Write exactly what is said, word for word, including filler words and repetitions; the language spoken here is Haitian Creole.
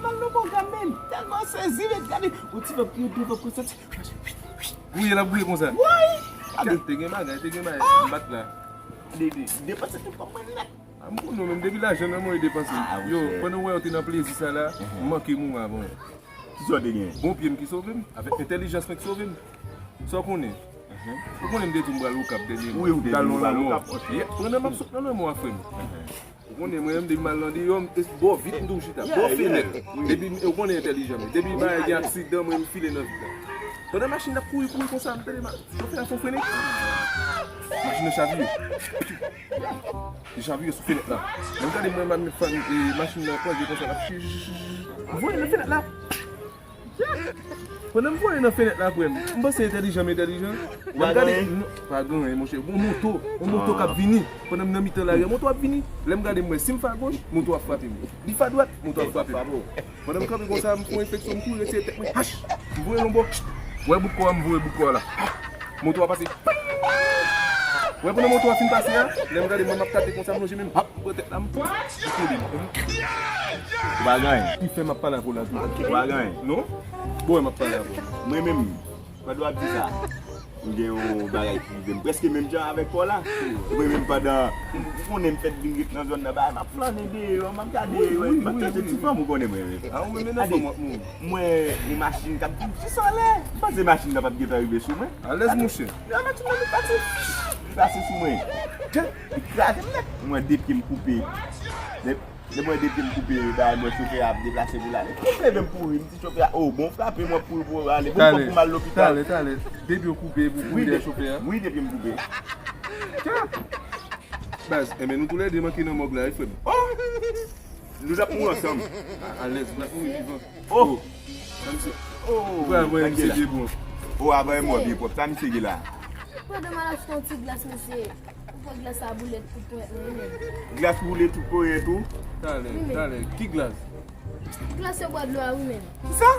Mal nan pwogram, men. Tèlman sezi, men gade. Yon ti vap ki devan konsa. Gouye l ap gouye konsa. Woy! Gade. Te gen bagay, te gen bagay. M bat la. De, de, depanse tout kòb mwen nèt. A, m konnen w menm, depi lajan nan men w e depanse. Yo, pandan w wè yo te nan plezi sa la, m manke mouri avan w. Kisa w te gen? Bon pye m ki sove m. Avèk entèlijans mwen ki sove m. Sa w konnen? Ou konnen m te di w m pral Okap dènye mwa. Wi, ou te di w pral Okap. Yeah, pandan m ap sot nan lanmò a, frè m. Ou konnen mwen menm, depi m al nan deyò, m bò vit, m toujou chita. Bò fenèt. Depi, ou konnen entèlijan mwen. Depi bagay gen aksidan, mwen, m file nan vit la. Pandan machin nan ap kouri, kouri konsa, m tande ma-, chofè a fè yon frennen. Machin nan chavire. Li chavire sou fenèt la. Mwen gade mwen, m, m, machin nan plonje konsa, l ap chi-, m voye nan fenèt la. Pandan m voye nan fenèt la, frè m, m panse entèlijan, m entèlijan. Lè m gade, non, pa gen anyen, monchè. Gon moto, gon moto k ap vini. Pandan m nan mitan lari a, moto ap vini. Lè m gade, m wè, si m fè agoch, moto ap frape m. Li fè adwat, moto ap frape m. Pandan m kanpe konsa, m fè yon enfeksyon, m kouri retire tèt mwen. Hach! M voye l yon bò. Wè bout kò a, m voye bout kò a la. Moto a pase. Wè pandan moto a fin pase a, lè m gade mwen m ap tate konsa, m lonje men m, hap, m pran tèt la, m, m kole. Ou pa gen anyen. Ki fè m ap pale avè w la tou? Ou pa gen anyen. Non? Bon, m ap pale avè w. Mwen menm, pandan w ap di sa, m gen yon bagay ki rive m prèske menm jan avèk kò la. Mwen menm pandan, ou konnen m fèk vin ret nan zòn nan, bagay, m ap flannen deyò, m ap gade, m ap tande ti fanm, ou konnen mwen menm. A, ou menm nan fanm w ap mouri. M wè yon machin k ap vin jis anlè. M panse machin nan p ap gentan rive sou mwen. Alèz, monchè. Yon machin nan vin pase. Li pase sou mwen. Li kraze m nèt. M wè de pye m koupe. Lè, lè m wè de pye m koupe, bagay, m wè chofè a ap deplase pou l ale. M leve m kouri, m di chofè a, "O, bon frape m wè pou, pou ale. Bon, fòk pou m al lopital." Talè, talè. De pye w koupe, pou kouri dèyè chofè a? Wi, de pye m koupe. Baz, enben nou toulède manke nan mòg la, wi, frè m. Nou t ap mouri ansanm. Alèz, nou t ap mouri vivan. Oh! Sa misye. Oh! Ou pral voye misye byen pwòp. Oh, ava e mò byen pwòp. Sa misye gen la? Pandan m al achte yon ti glas, mesye, ou pran glas la boule tout ponyèt mwen, wi, men. Glas boule tout ponyèt ou? Talè, talè. Ki glas? Glas yo bwè dlo a, wi, men. Kisa?